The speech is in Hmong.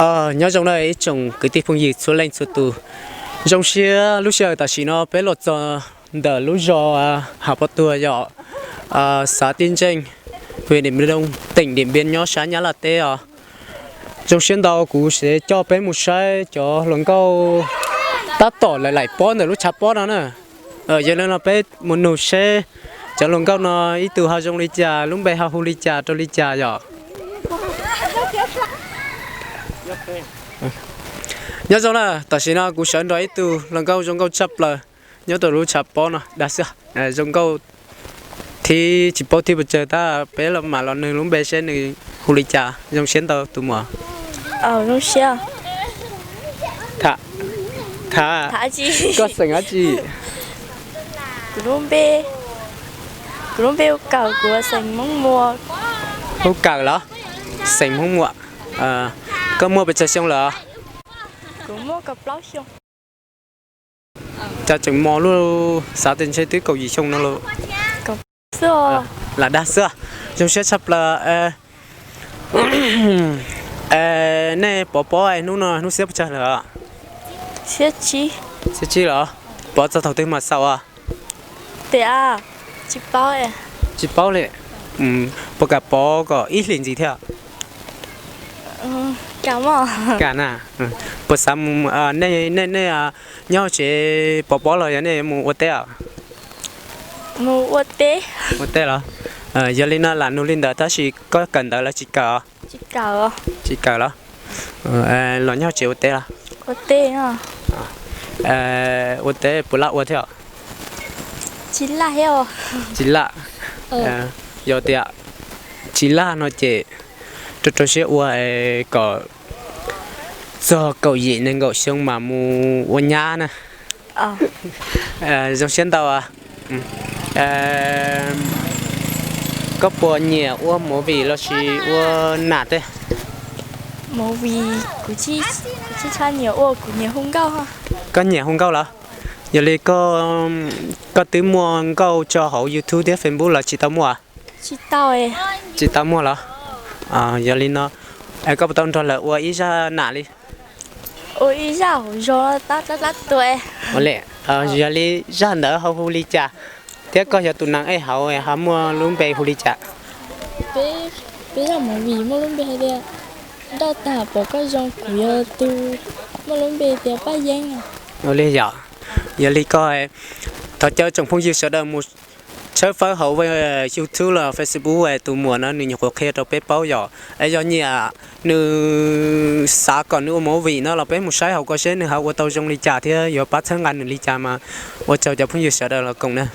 Nyob zoo na ib tsoom kwv tij phooj ywg txhua leej txhua tus. Zoo siab lub sij hawm tam sim no peb los txog ntawm lub zos Hav Pov Tuag yom, xav Tij Ntseej, hwm Dim Npia Dooj, teem Dim Npia nyob sab Nyab Laj teb os. Zoo siab ntau kuv sev coj peb mus saib cov hluas nkauj tab tom laim laim pob ntawm lub tshav pob no na. Yog li no peb mus nug seb cov hluas nkauj no ib tug ho zoo li cas, lub npe ho hu li cas rau li cas yom. Nyob zoo na, tam sim no kuv sawv nrog ib tug hluas nkauj zoo nkauj tshaj plaws nyob rau lub tshav pob no, dag xwb, zoo nkauj thiab tsis paub thiab pes tsawg tab peb mam los nug lub npe seb nws hu li cas. Zoo siab ntau tus muam. Koj xeem dab tsi? Kuv lub npe Hu Kawm los? Xeem Hmoob Muas. Koj muaj pes tsawg xyoo lawm? Cas tseem mos luaj, xav tias ntshe twb kaum yim xyoo no lawm. Lam dag xwb. Zoo siab tshaj plaws. Nej pov pob hnub no hnub xiab pes tsawg lawm? Xiab tsib los? Pov txog thaum twg mam xaus? Tsis paub li. Puas kam pov kom ib hlis ntxiv thiab? Kam na. Puas xav mus, nej, nej nyob tsev pov pob los yog nej mus ua teb? Ua teb los? Yog li no lam nug li ntawd tab sis koj kawm ntawv los tsis kawm? Tsis kawm los? Los nyob tsev ua teb los? Ua teb puas laj ua thiab? Tsis laj. Yog tias tsis laj no ces rau rau siab ua kom txog kaum yim nees nkaum xyoo mas mus ua nyab na. Zoo siab ntau. Koj puas nyiam ua movie los sis ua nam teb? Koj nyiam hu nkauj los? Yog li koj twb muaj nkauj tso hauv YouTube thiab Facebook los tsis tau muaj? Tsis tau muaj los? Yog li no, koj puas tau nrog lawv ua ib zaj nam li? Ua ib zaj hauv zog tab tab tua. Yog li zaj ntawd ho hu li cas? Thiab koj yog tus neeg ej hauv ho muaj lub npe hu li cas? Peb zaj movie muaj lub npe hais tias Nrauj Tag Pom Koj Zoo, kuv yog tus muaj lub npe tias Paj Yeeb. Ua li yom, yog li koj thov caw tsoom phooj ywg sawv daws mus tshawb fawb hauv YouTube los Facebook es tus muam no nws nyuam qhuav qhia rau peb paub yom. Es yog nyiam nws xav kom nws ua movie no los peb mus saib hauv ko seb nws ho ua tau zoo li cas thiab yuav pab txhawb nqa nws li cas mas ua tsaug cov phooj ywg sawv daws los koom na.